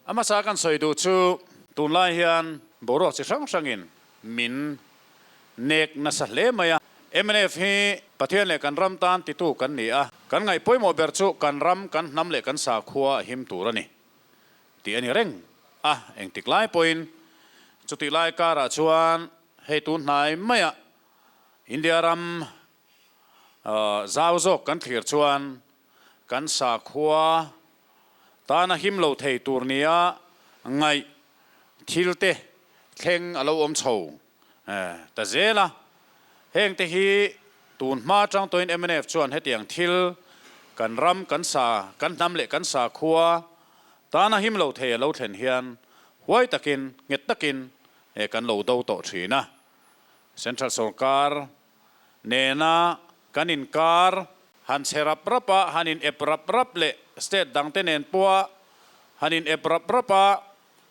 A hmasa kan sawi duh chu tunlai hian boruak chi hrang hrangin min nek nasa hle mai a. Mnf hi Pathian leh kan ram tan titu kan ni a, kan ngaih pawimawh ber chu kan ram, kan hnam leh kan sakhua a him tur a ni tih a ni reng a, engtik lai pawhin chutih lai karah chuan hei tun hnai maiah India ram zau zawk kan thlir chuan kan sakhua tana him lo thei tur nia ngaih thil te thleng a lo awm chho ta zel a. Heng te hi tun hma atang tawhin mnf chuan hetiang thil kan ram, kan sa, kan hnam leh kan sakhua tana him lo thei a lo thlen hian huai takin, nghet takin kan lo do tawh thin a. Central sorkar nena kan inkar han chhe rap rap a, han in ep rap rap leh state dangte nen pawha han in ep rap rap a,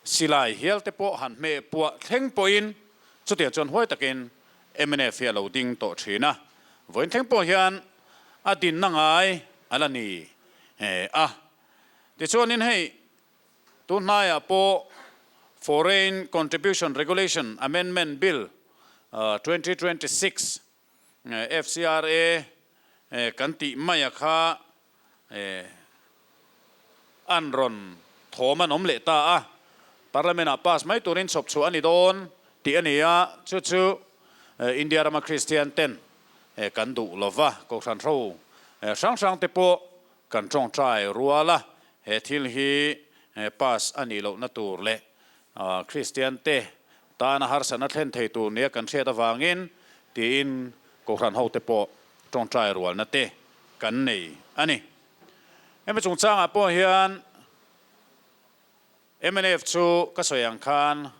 silai hial te pawh han hmeh puah thleng pawhin chutiang chuan huai takin mnf hi a lo ding tawh thin a, vawiin thleng pawh hian a dinna ngai a la ni a. Tichuanin hei Tun hnaiah pawh Foreign Contribution Regulation Amendment Bill 2026, FCRA, kan tih maia kha an rawn thawm an awm leh ta a, Parliament-ah pass mai turin chhawp chhuah a ni dawn tih a ni a, chu chu India rama Kristian ten kan duh lova, Kohhran hro hrang hrang te pawh Kan tawngtai rual a, he thil hi pass a nih lohna tur leh Kristian te tana harsatna thlen thei tur nia kan hriat avangin tiin Kohhran hote pawh tawngtai rualna te kan nei a ni. Hemi chungchangah pawh hian mnf chu ka sawi ang khan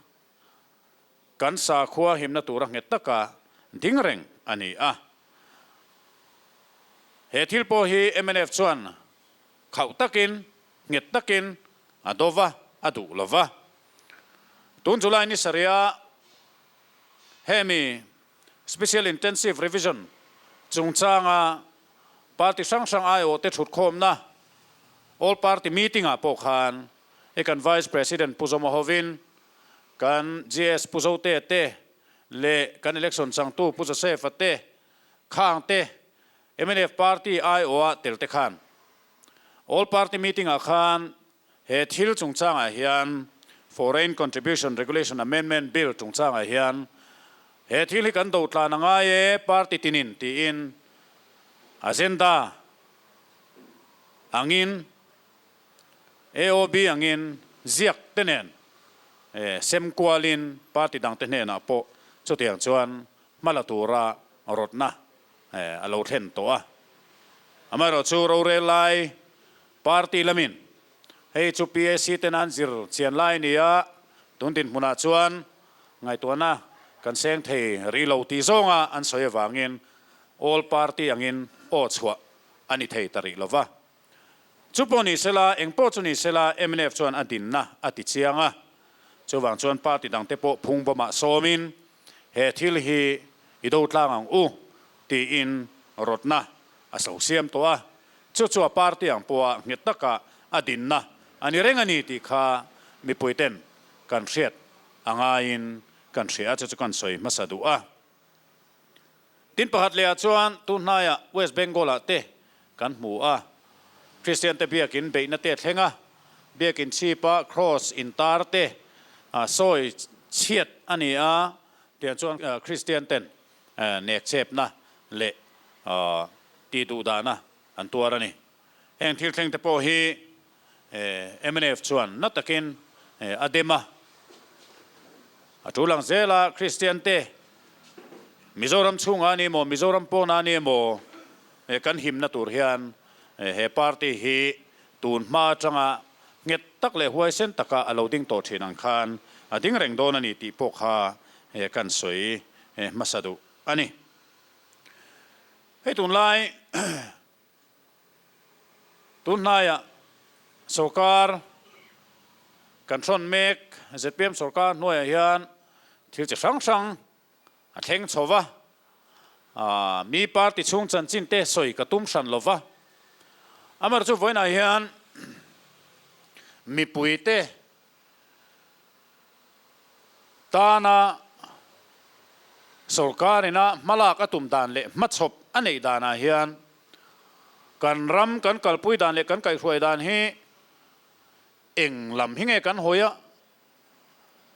kan sakhua himna tura nghet taka ding reng a ni a. He thil pawh hi mnf chuan khauh takin, nghet takin a do va, a duh lo va. Tun July ni sarih-a hemi Special Intensive Revision chungchanga party hrang hrang aiawhte thutkhawmna All Party Meeting-ah pawh khan i kan Vice President Pu Zawma hovin kan GS Pu Zote te leh kan election changtu Pu Joseph-a te khang te mnf party aiawha tel te khan All Party Meeting-ah khan he thil chungchangah hian Foreign Contribution Regulation Amendment Bill chungchangah hian he thil hi kan do tlan a ngai e party tinin tiin agenda angin AOB angin ziak te nen sem kualin party dangte hnenah pawh chutiang chuan hma la tura rawtna a lo thlen tawh a. Amaherawhchu rorel lai party lamin hei chu PAC ten an zir chian lai nia tun dinhmunah chuan ngaihtuahna kan seng thei rih lo tih zawnga an sawi avangin all party angin aw chhuah a ni thei ta rih lova. Chu pawh ni sela, eng pawh chu ni sela, mnf chuan a dinna a ti chiang a. Chuvang chuan party dangte pawh phung bawmah sawmin he thil hi i do tlang ang u tiin rawtna a so siam tawh a. Chu chu a party ang pawha nghet taka a dinna a ni reng a ni tih kha mipuiten kan hriat a ngaiin kan hria a, chu chu kan sawi hmasa duh a. Tin pakhat lehah chuan tun hnaiah West Bengal-ah te kan hmu a, Kristian te biakin beihna te a thleng a, biakin chhipa cross intar te sawi chhiat a ni a, tiang chuan Kristian ten nek chepna leh tih duh dahna an tuar a ni. Heng thil thleng te pawh hi Mnf chuan na takin a dem a, a tul ang zel a, Kristian te Mizoram chhungah a ni emaw, Mizoram pawnah a ni emaw kan himna tur hian he party hi tun hma atanga nghet tak leh huaisen taka a lo ding tawh thin ang khan a ding reng dawn a ni tih pawh kha kan sawi hmasa duh a ni. Hei tunlai Tunhnaiah sorkar kan hrawn mek, zpm sorkar hnuaiah hian thil chi hrang hrang a thleng chho va, mi party chhung chanchin te sawi ka tum hran lo va, amaherawhchu vawiinah hian mipuite. Tana sorkar ina hmalak a tum dan leh hmachhawp a neih danah hian kan ram kan kalpui dan leh kan kaihhruai dan hi eng lam hi nge kan hawi a,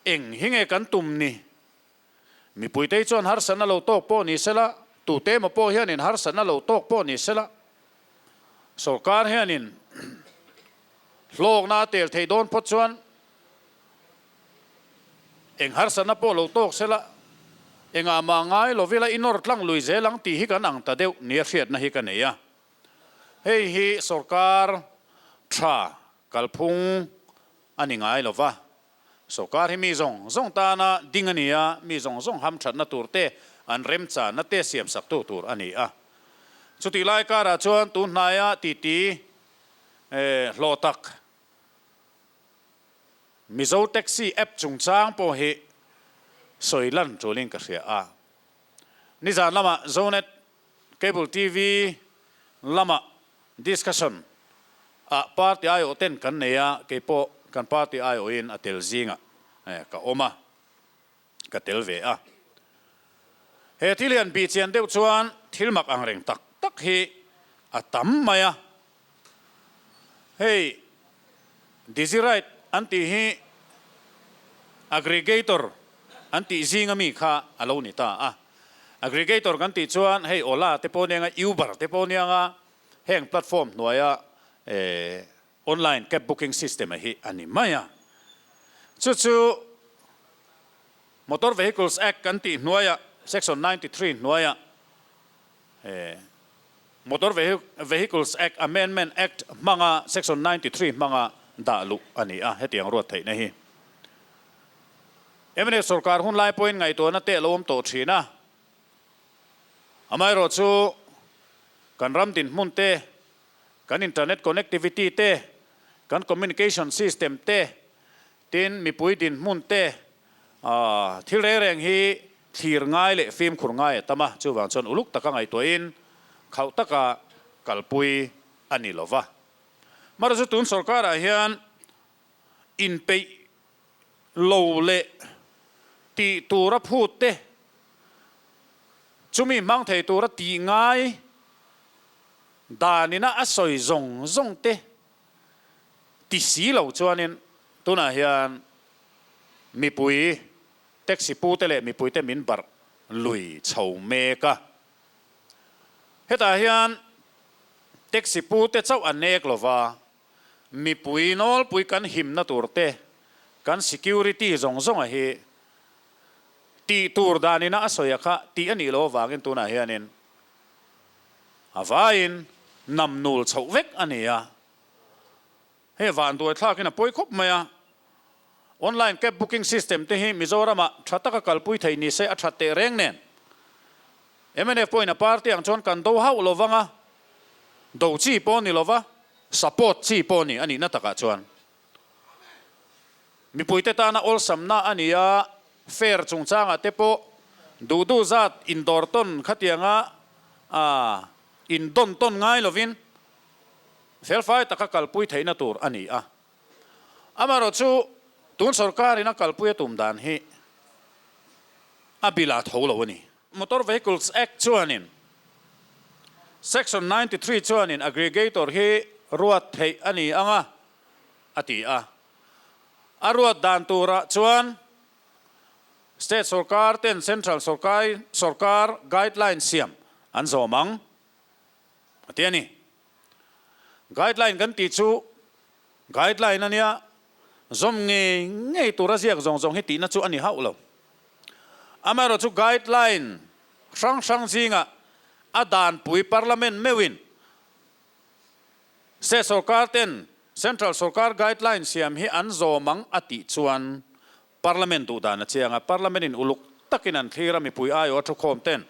eng hi nge kan tum ni? Mipuitei chuan harsatna lo tawk pawh ni sela, tute emaw pawh hianin harsatna lo tawk pawh ni sela, sorkar hianin hlawkna a tel thei dawn phawt chuan Eng harsatna pawh lo tawk sela, engah mah ngai lo vila i nawr tlang lui zel ang tih hi kan ang ta deuh nia hriatna hi ka nei a. Hei hi sorkar tha kalphung a ni ngai lo va, sorkar hi mi zawng zawng tana ding a ni a, mi zawng zawng hamthatna tur te, an remchanna te siamsaktu tur a ni a. Chutih lai karah chuan tun hnaia titi hlawh tak, Mizo Taxi app chungchang pawh hi sawi lan tulin ka hria a. Nizan lamah Zonet Cable TV lamah discussion ah party aiawh ten kan nei a, keipawh kan party aiawhin a tel zingah ka awm a, ka tel ve a. He thil hian bihchian deuh chuan thil mak angreng tak tak hi a tam mai a. Hei Digiride an tih hi aggregator an tih zinga mi kha a lo ni ta a. Aggregator kan tih chuan hei Ola te pawh nia nga, Uber te pawh nia nga, heng platform hnuaia online cab booking system a hi a ni mai a. Chu chu Motor Vehicles Act kan tih hnuaia Section 93 hnuaia Motor Vehicles Act Amendment Act hmanga Section 93 hmanga dah luh a ni a, hetiang ruat theihna hi mnf sorkar hun lai pawhin ngaihtuahna teh lo awm tawh thin a. Amaherawhchu kan ram dinhmun te, kan internet connectivity te, kan communication system te, tin mipui dinhmun te, thil reng reng hi Thlir ngai leh fimkhur ngai a tam a, chuvang chuan uluk taka ngaihtuahin khauh taka kalpui a ni lo va. Mara chu tun sorkarah hian inpeih lo leh tih tura phut te, chumi hmang thei tura tih ngai danina a sawi zawng zawng te ti si lo chuanin tunah hian mipui Taxi pute leh mipuite min barh lui chho mek a. Hetah hian taxi pute chauh a nek lova, mipui nawlpui kan himna tur te, kan security zawng zawnga hi tih tur danina a sawi a kha tih a nih loh avangin tunah hianin a vaiin namnul chhoh vek a ni a. Hei vanduai thlakin a pawi khawp mai a, online cab booking system te hi Mizoramah tha taka kalpui thei ni se a that teh reng nen. Mnf pawhin a party ang chuan kan do hauh lo vang a, do chi pawh ni lova, support chi pawh ni a nihna takah chuan. Mipuite tana awlsamna a ni a, fare chungchangah te pawh duh duh zat indawr tawn khatianga indawn tawn ngai lovin, Felfai taka kalpui theihna tur a ni a. Amaherawhchu, tun sorkarin a kalpui a tum dan hi a bill a tho lo a ni. Motor Vehicles Act chuanin Section 93 chuanin aggregator hi ruat theih a ni ang a, a ti a. A ruat dan turah chuan State sorkar ten Central sorkar guideline siam an zawm ang. A ti a ni. Guideline kan tih chu guideline a nia, zawm ngei ngei tura ziak zawng zawng hi tihna chu a ni hauh lo. Amaherawh chu guideline hrang hrang zingah a danpui parliament meuhin state sorkar ten central sorkar guideline siam hi an zawm ang a tih chuan Parliament duh dan a chiang a, Parliament in uluk takin an thlir a, mipui aiawh a thukhawm ten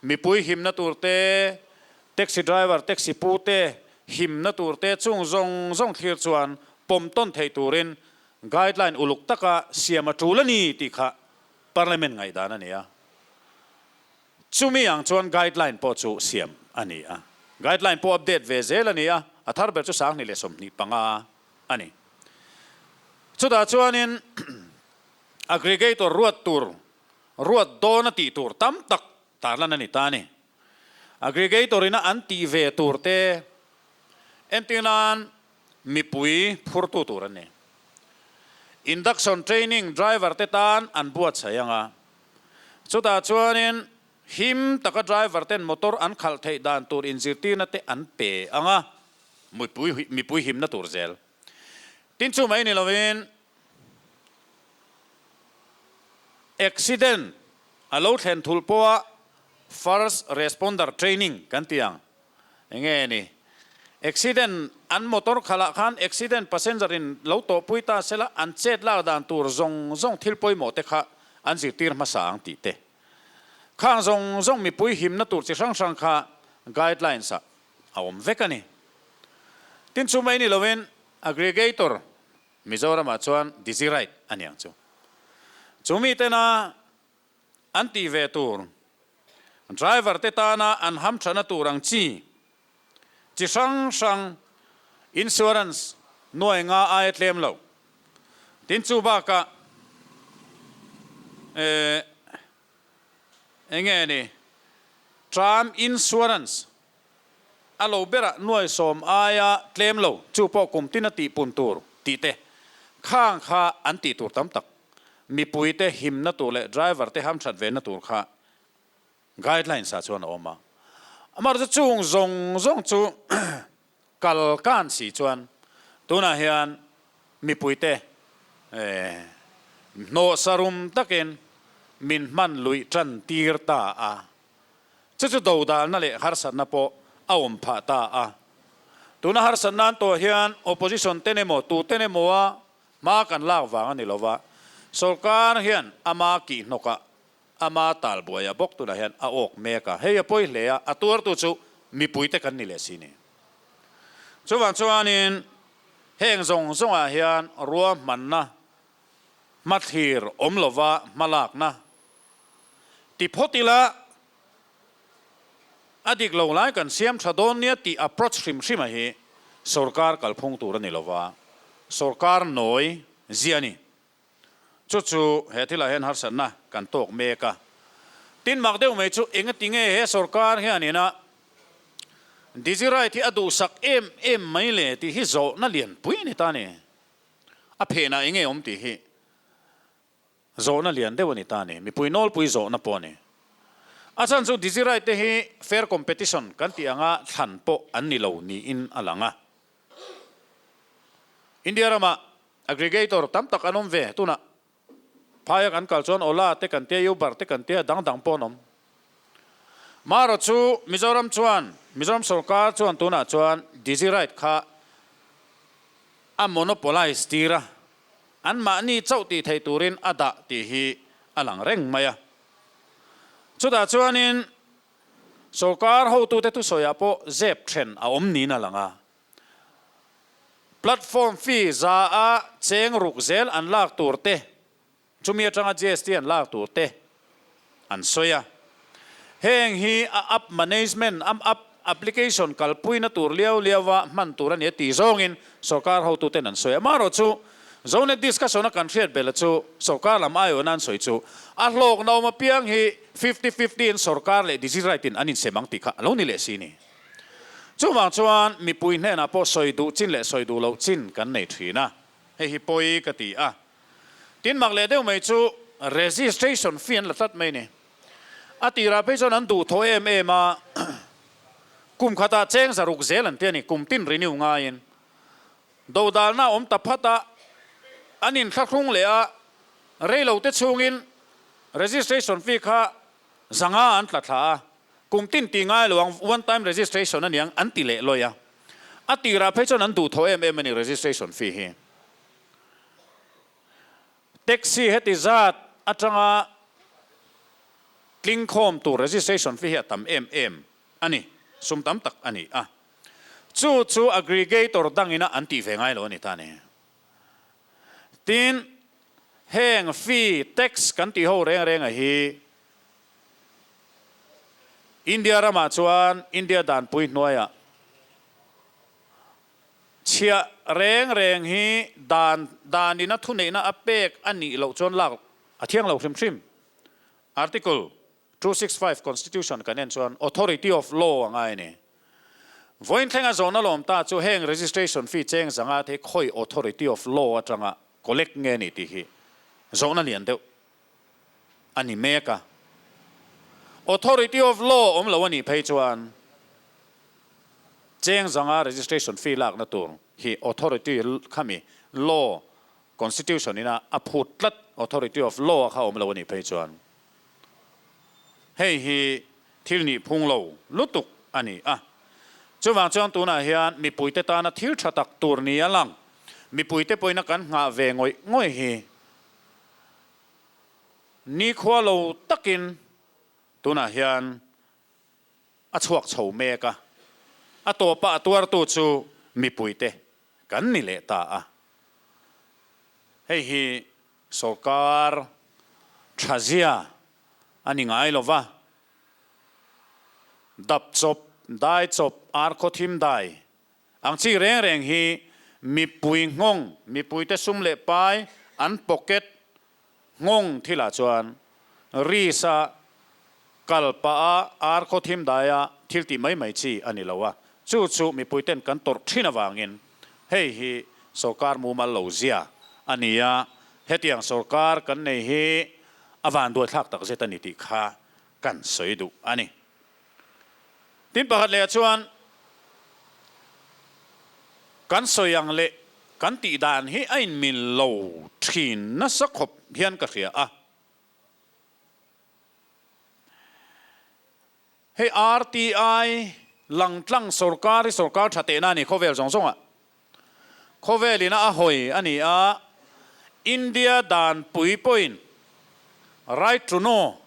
mipui himna tur te, taxi driver, taxi pu te himna tur te chung zawng zawng thlir chuan pawm tawn theih turin guideline uluk taka siam a tul a ni tih kha Parliament ngaihdan a ni a. Chumi ang chuan guideline pawh chu siam a ni a. Guideline pawh update ve zel a ni a, a thar ber chu 2025 a ni. Chutah chuanin Aggregator ruat tur, ruat dawna tih tur tam tak tarlan a ni ta a ni. Aggregator ina an tih ve tur te entir nan mipui phurtu tur an ni. Induction training driver te tan an buatsaih ang a, chutah chuanin him taka driver ten motor an khalh theih dan tur inzirtirna te an pe ang a, mipui mipui himna tur zel. Tin chu mai ni lovin accident a lo thlen thulh pawha first responder training kan ti ang. Enge ni? Accident an motor khalh ah khan accident passenger in lo tawhpui ta sela an chet lak dan tur zawng zawng thil pawimawh te kha an zirtir hmasa ang tih te. Khang zawng zawng mipui himna tur chi hrang hrang kha guidelines ah a awm vek a ni. Tin chu mai ni lovin aggregator Mizoramah chuan Digiride a ni ang chu. Chu mitena an tih ve tur, driver te tana an hamthana tur ang chi, chi hrang hrang insurance nuai nga aia tlem lo. Tin chu bakah eh enge ni term insurance A lo berah nuai sawm aia tlem lo, chu pawh kum tin a tihpun tur tih te, khang kha an tih tur tam tak, mipui te himna tur leh driver te hamthat ve na tur kha guidelines ah chuan a awm a. Amaherawhchu chung zawng zawng chu kal kan si chuan tunah hian mipui te hnawhsa rum takin min hman luih tan tir ta a. Chu chu dodalna leh harsatna pawh a awm phah ta a. Tuna harsatna an tawh hian opposition ten emaw tuten emaw a hma kan lak vang a ni lova, sorkar hian ama kihhnawkah, ama talbuaiah bawk tunah hian a awk mek a. Hei a pawi hle a, a tuartu chu mipuite kan ni leh si ni. Chuvang chuanin heng zawng zawngah hian ruahmanna hmathlir awm lova hmalakna Ti phawt ila, a dik lo lai kan siam tha dawn nia tih approach hrim hrim a hi sorkar kalphung tur a ni lova, sorkar nawi zia a ni. Chu chu he thilah hian harsatna kan tawk mek a. Tin mak deuh mai chu engati nge he sorkar hianina Digiride hi a duhsak em em mai le tih hi zawhna lianpui a ni ta a ni. A phenah enge awm tih hi Zawhna lian deuh a ni ta a ni. Mipui nawlpui zawhna pawh a ni. A chhan chu Digiride te hi fair competition kan tih anga thlan pawh an ni lo niin a lang a. India ramah aggregator tam tak an awm ve. Tunah phaia kan kal chuan Ola te kan tia, Uber te kan tia, dang dang pawh an awm. Marawh chu Mizoram chuan, Mizoram sorkar chuan tunah chuan Digiride kha a monopolize tir a. Anmahni chauh tih theih turin a dah tih hi a lang reng mai a. Chutah chuanin sorkar hotute thusawiah pawh zep then a awm niin a lang a. Platform fee za a cheng ruk zel an lak tur te, chumi atanga GST an lak tur te an sawi a. Heng hi a app management, a app application kalpuina tur liau liaua hman tur a ni a tih zawngin sorkar hotuten an sawi a. Amaherawhchu, Zonet discussion a kan hriat bela chu sorkar lam aiawhna an sawi chu a hlawkna awm apiang hi fifty fifty in sorkar leh Digiride in an insem ang tih kha a lo ni leh si ni. Chuvang chuan mipui hnenah pawh sawi duh chin leh sawi duh loh chin kan nei thin a, hei hi pawi ka ti a. Tin mak leh deuh mai chu registration fee an la tlat mai ni. A tirah phei chuan an duh thaw em em a, kum khatah cheng zaruk zel an ti a ni, kum tin renew ngaiin. Dodalna a awm ta phat a, an inthlahrung leh a, reilo te chhungin registration fee kha zanga an tla thla a, kum tin tih ngai lo ang, one time registration a niang an ti leh lawi a. A tirah phei chuan an duh thaw em em a ni registration fee hi. Taxi heti zat atanga tlingkhawm tur registration fee hi a tam em em a ni, sum tam tak a ni a. Chu chu aggregator dangina an tih ve ngai lo a ni ta a ni. Tin, heng fee, tax kan tih ho reng renga hi India ramah chuan India danpui hnuaiah Chhiah reng reng hi dan danin a thuneihna a pek a nih loh chuan lak A thiang lo hrim hrim. Article 265 Constitution kan en chuan Authority of Law a ngai a ni. Vawiin thlenga zawhna lawm ta chu heng registration fee cheng zanga te hi khawi Authority of Law atanga collect nge ni tih hi zawhna lian deuh a ni mek a. Authority of Law awm lo a nih phei chuan cheng zanga registration fee lakna tur hi Authority khami Law Constitution ina a phut tlat Authority of Law a kha awm lo a nih phei chuan hei hi thil nih phung lo lutuk a ni a. Chuvang chuan tunah hian mipuite tana thil tha tak tur ni a lang. Mipuite pawhin a kan nghah ve ngawih ngawih hi nikhua lo takin tunah hian a chhuak chho mek a. A tawpa a tuartu chu mipuite kan ni leh ta a. Hei hi Sawrkar thazia a ni ngai lo va, dap chawp, dai chawp, ar khaw thim dai ang chi reng reng hi mipui nghawng, mipuite sum leh pai an pocket nghawng thilah chuan risa kal pah a ar khaw thim daia thil tih mai mai chi a ni lo a, chu chu mipuiten kan tawrh thin avangin hei hi sawrkar mumal lo zia a ni a, hetiang sawrkar kan nei hi a vanduaithlak tak zet a ni tih kha kan sawi duh a ni. Tin pakhat leh ah chuan kan sawi ang leh kan tih dan hi a inmil lo thin nasa khawp hian ka hria a. Hei RTI langtlang sorkar hi sorkar tha tehna a ni khawvel zawng zawngah. Khawvel ina a hawi a ni a, India danpui pawhin right to know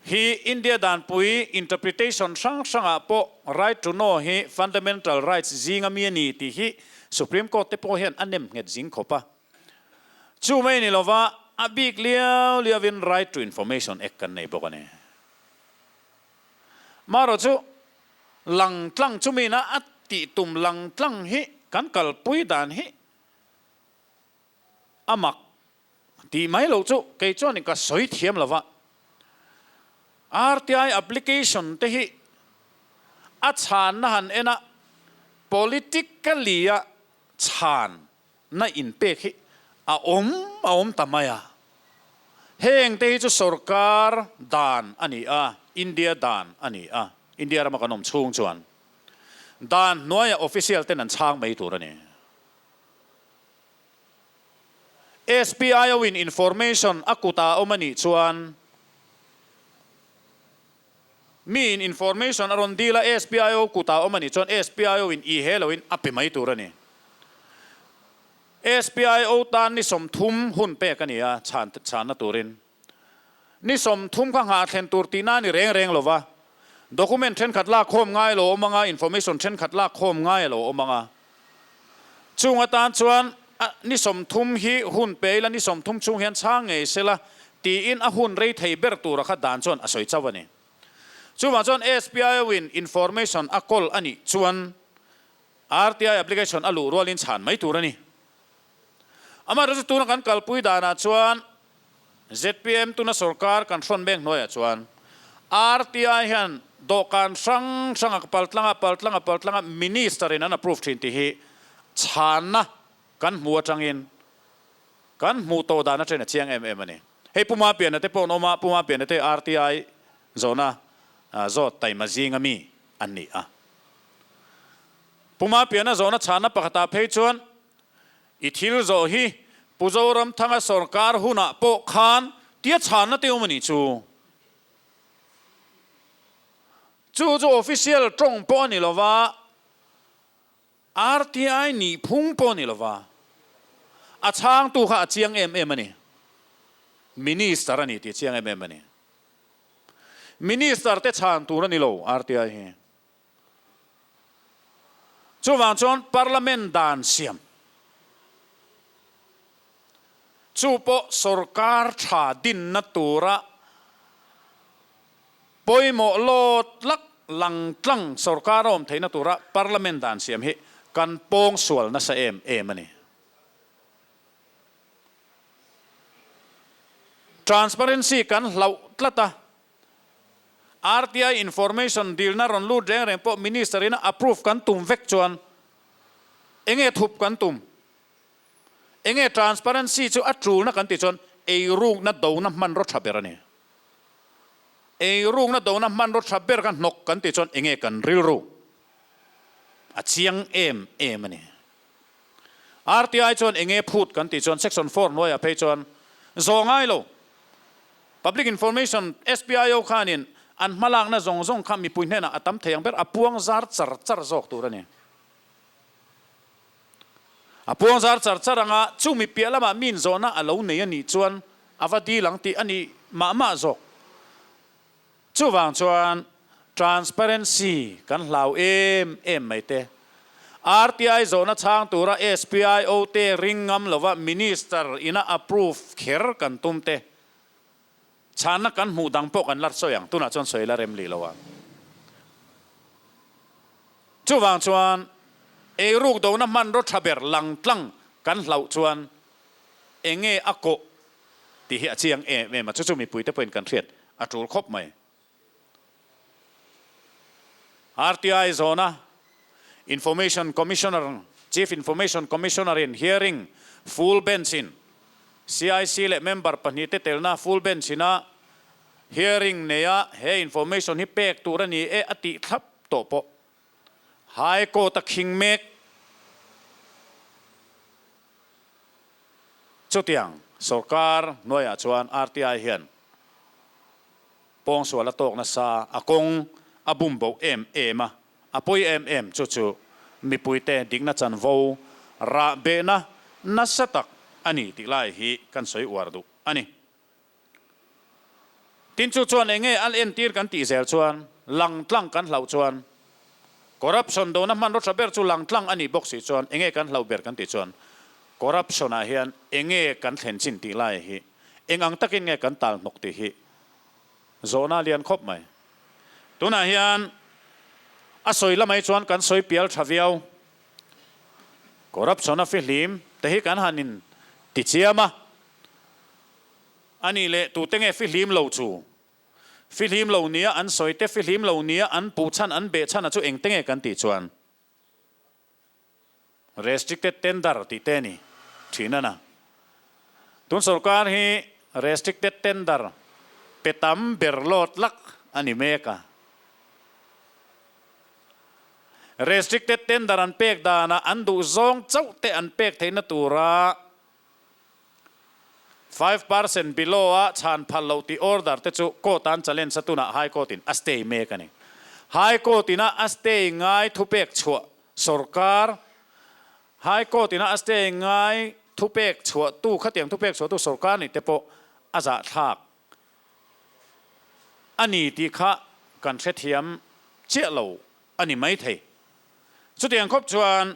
hi India danpui interpretation hrang hrangah pawh right to know hi fundamental rights zinga mi a ni tih hi Supreme Court te pawh hian a nem nghet zing khawp a. Chu mai ni lova a bik liau liauin Right to Information Act kan nei bawk a ni. Marawh chu langtlang chumina a tih tum langtlang hi kan kalpui dan hi a mak tih mai loh chu kei chuanin ka sawi thiam lova. RTI application te hi a chhanna han en a politically a chhan na inpek hi a awm a awm ta mai a. Heng te hi chu sorkar dan a ni a, India dan a ni a, India rama kan awm chhung chuan dan hnuaiah official ten an chhang mai tur a ni. SPIO in information a kutah a awm a nih chuan Mi in information a rawn dil a, SPIO kutah a awm a nih chuan SPIO in i he loin a pe mai tur a ni. SPIO tan ni 30 hun pek a ni a, chhan chhanna turin. Ni 30 kha nghah thlen tur tihna a ni reng reng lo va, document thenkhat lak khawm ngai a lo awm ang a, information thenkhat lak khawm ngai a lo awm ang a. Chung atan chuan ni 30 hi hun pe ila, ni 30 chhung hian chhang ngei sela tiin a hun rei thei ber tura kha dan chuan a sawi chauh a ni. Chuvang chuan SPIO in information a kawl a nih chuan RTI application a luh rualin chhan mai tur a ni. Amaherawhchu chu tuna kan kalpui danah chuan Zpm tuna sorkar kan hrawn mek hnuaiah chuan RTI hian dawhkan hrang hranga paltlanga paltlanga paltlanga Minister in an approve thin tih hi chhanna kan hmu atangin kan hmuh tawh dan atangin a chiang em em a ni. Hei Pu Mapiana te pawh an awm a, Pu Mapiana te RTI zawhna zawt taima zinga mi an ni a. Pu Mapiana zawhna chhanna pakhatah phei chuan I thil zawh hi Pu Zoramthanga sorkar hunah pawh khan tia chhanna te awm a nih chu. Chu chu official tawng pawh a ni lova, RTI nih phung pawh a ni lova, a chhangtu kha a chiang em em a ni. Minister a ni tih a chiang em em a ni. Minister te chhan tur a ni lo RTI hi. Chuvang chuan Parliament dan siam chu pawh sorkar tha dinna tura pawimawh lawt lak langtlang sorkar a awm theihna tura Parliament dan siam hi kan pawngsual nasa em em a ni. Transparency kan hlauh tlat a, RTI information dilna rawn lut reng reng pawh Minister in a approve kan tum vek chuan enge thup kan tum? Enge transparency chu a tulna kan tih chuan eirukna dona hmanraw tha ber a ni. Eirukna dona hmanraw tha ber kha hnawk kan tih chuan enge kan rilru a chiang em em a ni. RTI chuan enge phut kan tih chuan section 4 hnuaiah phei chuan zawh ngai lo. Public Information, SPIO khanin an hmalakna zawng zawng kha mipui hnenah a tam thei ang ber, a puang zar char char zawk tur a ni. A puang zar char char anga chu mi piah lamah mi inzawhna a lo nei a nih chuan a va dil ang tih a ni mah mah zawk. Chuvang chuan transparency kan hlau em em mai te. RTI zawhna chhang tura SPIO te ring ngam lova Minister ina approve kher kan tum te. Chhanna kan hmuh dang pawh kan la sawi ang, tunah chuan sawi la rem lih lo ang. Chuvang chuan eiruk dona hmanraw tha ber lang tlang kan hlauh chuan enge a kawh tih hi a chiang em em a, chu chu mipuite pawhin kan hriat a tul khawp mai. RTI zawna Information Commissioner, Chief Information Commissioner in hearing full bench in CIC leh member pahnihte telna full bench ina hearing neia he information hi pek tur a ni e a tih thlap tawh pawh High Court a khing mek. Chutiang sorkar hnuaiah chuan RTI hian pawngsual a tawk nasa, a kawng a bum bo em em a, a pawi em em chu chu mipuite dikna chanvo rah behna nasa tak a ni tih lai hi kan sawi uar duh a ni. Tin chu chuan enge a entir kan tih zel chuan langtlang kan hlauh chuan corruption dona hmanraw tha ber chu langtlang a nih bawk si chuan enge kan hlauh ber kan tih chuan corruption ah hian enge kan thlen chin tih lai hi eng ang takin nge kan tal hnawk tih hi zawhna a lian khawp mai. Tunah hian a sawi lamai chuan kan sawi pial tha viau. Corruption a fihlim te hi kan han in ti chiam a. A nih leh tute nge fihlim lo chu? Fihlim lo nia an sawi te, fihlim lo nia an puh chhan, an beh chhan a chu engte nge kan tih chuan restricted tender tih te a ni thin a na. Tun sorkar hi restricted tender pe tam ber lawt lak a ni mek a. Restricted tender an pek danah an duh zawng chauh te an pek theihna tura 5% below a chhan phal loh tih order te chu court an challenge a tunah High Court in a stay mek a ni. High Court ina a stay ngai thupek chhuah sorkar High Court ina a stay ngai thupek chhuah tu khatiang thupek chhuah tu sorkar nih te pawh a zahthlak a ni tih kha kan hrethiam chiah lo a ni maithei. Chutiang khawp chuan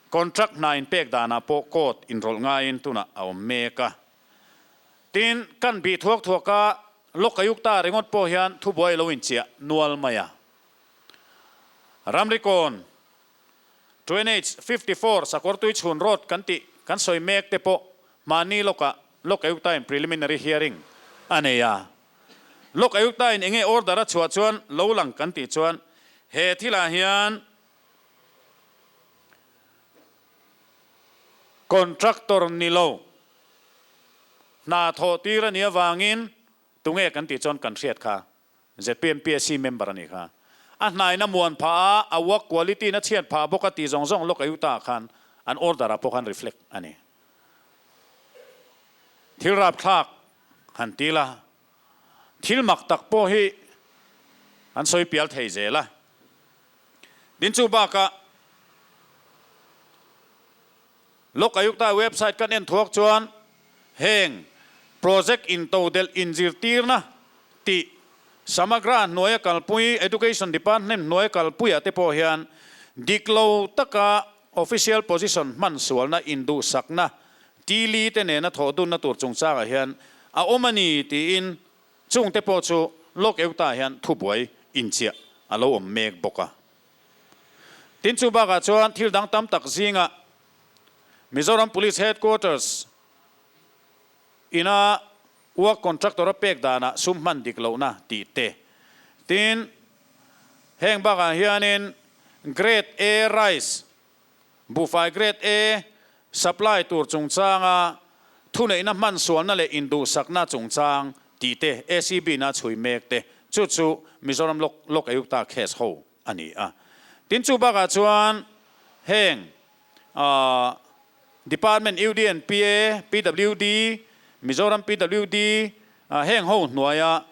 contract hna inpek danah pawh court inrawlh ngaiin tunah a awm mek a. Tin, kan bih thuak thuak a, Lokayukta ringawt pawh hian thubuai lo inchiah nual mai a. Ramrikawn 2NH 54 Sakawrtui chhun road kan tih kan sawi mek te pawh mahni lawkah Lokayukta in preliminary hearing a nei a. Lokayukta in enge order a chhuah chuan lo lang kan tih chuan he thilah hian contractor ni lo hna thawh tir a nih avangin tunge kan tih chuan kan hriat kha ZPMPSC member a nih kha. A hnaina muan phah a, a work quality in a chhiat phah bawk a tih zawng zawng Lokayukta ah khan an order ah pawh khan reflect a ni. Thil rapthlak han ti la, thil mak tak pawh hi an sawi pial thei zel a. Tin chu bakah Lok Ayukta website kan en thuak chuan heng project intodelh inzirtirna tih Samagra hnuaia kalpui Education Department hnuaia kalpuiah te pawh hian dik lo taka official position hman sualna induhsakna Tili te nena thawh dunna tur chungchangah hian a awm a ni tiin chungte pawh chu Lok Eutah hian thubuai inchiah a lo awm mek bawk a. Tin chu bakah chuan thil dang tam tak zingah Mizoram Police Headquarters ina Work contractor a pek danah sum hman dik lohna tih te. Tin, heng bakah hianin Grade A rice, buhfai Grade A supply tur chungchanga thuneihna hman sualna leh induhsakna chungchang tih te ACB na chhui mek te chu chu Mizoram Lok Lok Ayukta case ho a ni a. Tin chu bakah chuan heng Department UDNPA, PWD, Mizoram PWD heng ho hnuaia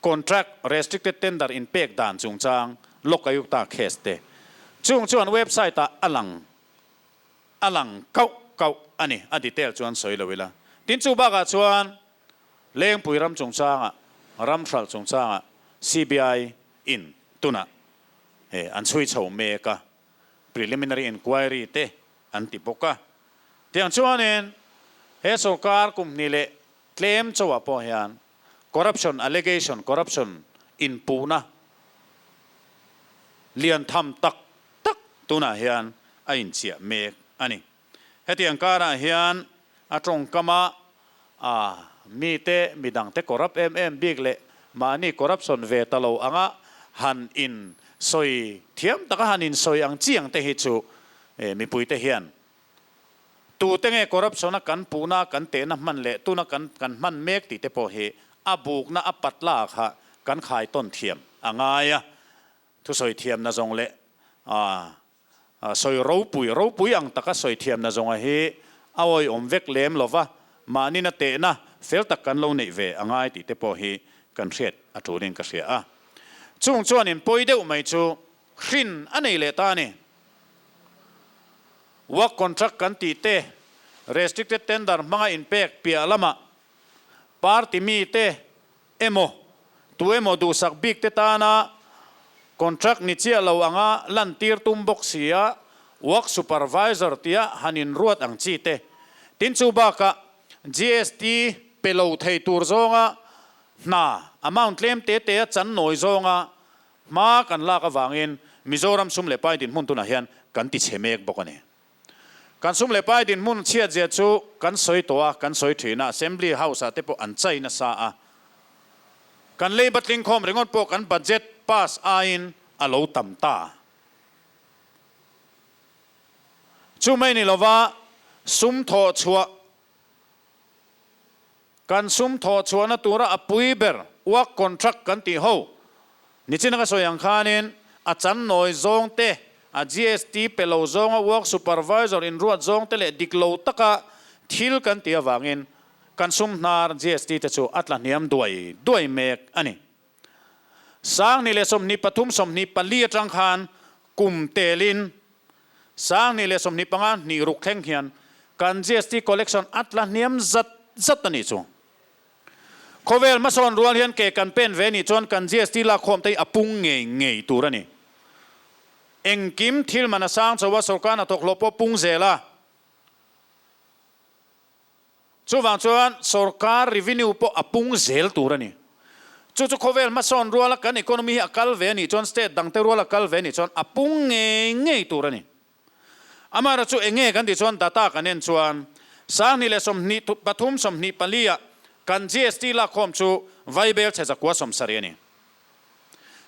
contract restricted tender inpek dan chungchang Lok Ayukta case te chung chuan website ah a lang a lang kauh kauh a ni, a detail chuan sawi lo ila. Tin chu bakah chuan Lengpui ram chungchangah, ram hralh chungchangah CBI in tunah an chhui chho mek a, preliminary inquiry te an ti bawk a. Tiang chuanin he sorkar kum hnih leh tlem chauhah pawh hian corruption allegation, corruption inpuhna lian tham tak tak tunah hian a inchiah mek a ni. Hetiang karah hian a tawngkama a mite midangte corrupt em em bik leh mahni corruption ve ta lo anga han in sawi thiam taka han in sawi ang chi ang te hi chu mipuite hian tute nge corruption a kan puhna kan tehna hman leh tuna kan kan hman mek tih te pawh hi a bukna a patla kha kan khai tawn thiam a ngai a, thusawi thiamna zawng leh Sawi ropui ropui ang taka sawi thiamna zawnga hi a awihawm vek lem lo va, mahnina tehna fel tak kan lo neih ve a ngai tih te pawh hi kan hriat a tulin ka hria a. Chung chuan in pawi deuh mai chu hrin a nei leh ta a ni. Work contract kan tih te, restricted tender hmanga inpek piah lamah party mite emaw, tu emaw duhsak bik te tana contract ni chiah lo anga lantir tum bawk si a, work supervisor tia han inruat ang chi te. Tin chu bakah GST pe lo thei tur zawnga hna amount tlem te te a chan nawi zawnga hma kan lak avangin Mizoram sum leh pai dinhmun tunah hian kan ti chhe mek bawk a ni. Kan sum leh pai dinhmun chhiatzia chu kan sawi tawh a, kan sawi thin a, Assembly House ah te pawh an chai nasa a. Kan lei batling khawm ringawt pawh kan budget pass aiin a lo tam ta. Chu mai ni lova sum thawh chhuah, kan sum thawh chhuahna tura a pui ber work contract kan tih ho nichin a ka sawi ang khanin a chan nawi zawng te, a GST pe lo zawnga work supervisor inruat zawng te leh dik lo taka thil kan tih avangin kan sum hnar GST te chu a tla hniam duai duai mek a ni. Sangni leh 23 24 atang khan kum telin 2025 hnih ruk thleng hian kan GST collection a tla hniam zat zat a nih chu. Khawvel hmasawn rual hian ke kan pen ve nih chuan kan GST lakkhawm te hi a pung ngei ngei tur a ni. Engkim thil man a sang chho a, sorkar hnathawk hlawh pawh pung zel a. Chuvang chuan sorkar revenue pawh a pung zel tur a ni. Chu chu khawvel hmasawn ruala kan economy hi a kal ve a nih chuan state dangte ruala kal ve a nih chuan a pung ngei ngei tur a ni. Amaherawhchu chu eng nge kan tih chuan data kan en chuan 2023 24 ah kan GST lakkhawm chu vaibel chhe 170 a ni.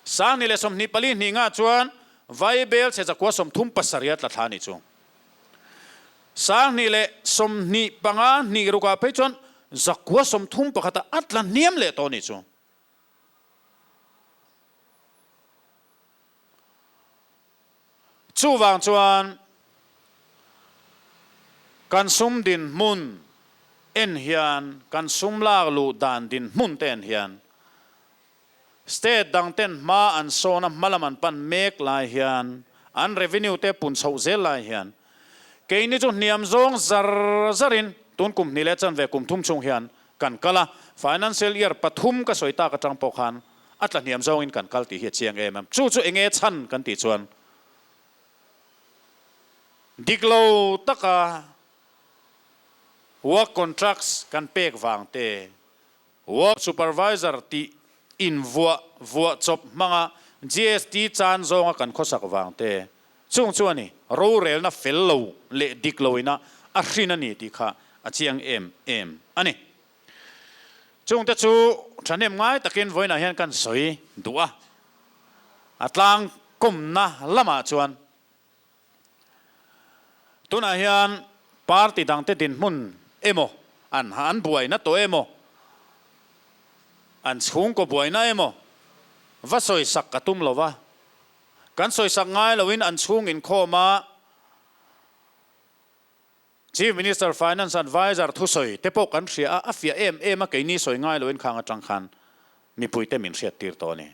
2024 hnih ngah chuan vaibel chhe 137 a tla thla a nih chu. 2025 hnih rukah phei chuan 931 ah a tla hniam leh tawh a nih chu. Chuvang chuan kan sum dinhmun en hian, kan sum lak luh dan dinhmun te en hian State dang ten hma an sawn a, hma lam an pan mek lai hian, an revenue te pun chhoh zel lai hian, keini chu hniam zawng zar zarin tun kum hnih leh chanve kum thum chhung hian kan kal a, financial year pathum ka sawi tak atang pawh khan a tla hniam zawngin kan kal tih hi a chiang em em. Chu chu enge chhan kan tih chuan dik lo taka work contracts kan pek vang te, Work Supervisor tih invuah vuah chawp hmanga GST chan zawnga kan khawsak vang te chung chu a ni. Rorelna fel lo leh dik loina a hrin a ni tih kha a chiang em em a ni. Chungte chu thahnem ngai takin vawiinah hian kan sawi duh a, a tlang kawmna lamah chuan tunah hian party dangte dinhmun emaw, an an buaina tawh emaw, an chhungkaw buaina emaw va sawisak ka tum lo va, kan sawisak ngai loin an chhung inkhawm a, Chief Minister Finance Adviser thusawi te pawh kan hria a, a fiah em em a, keini sawi ngai loin khang atang khan mipuite min hriattir tawh a ni.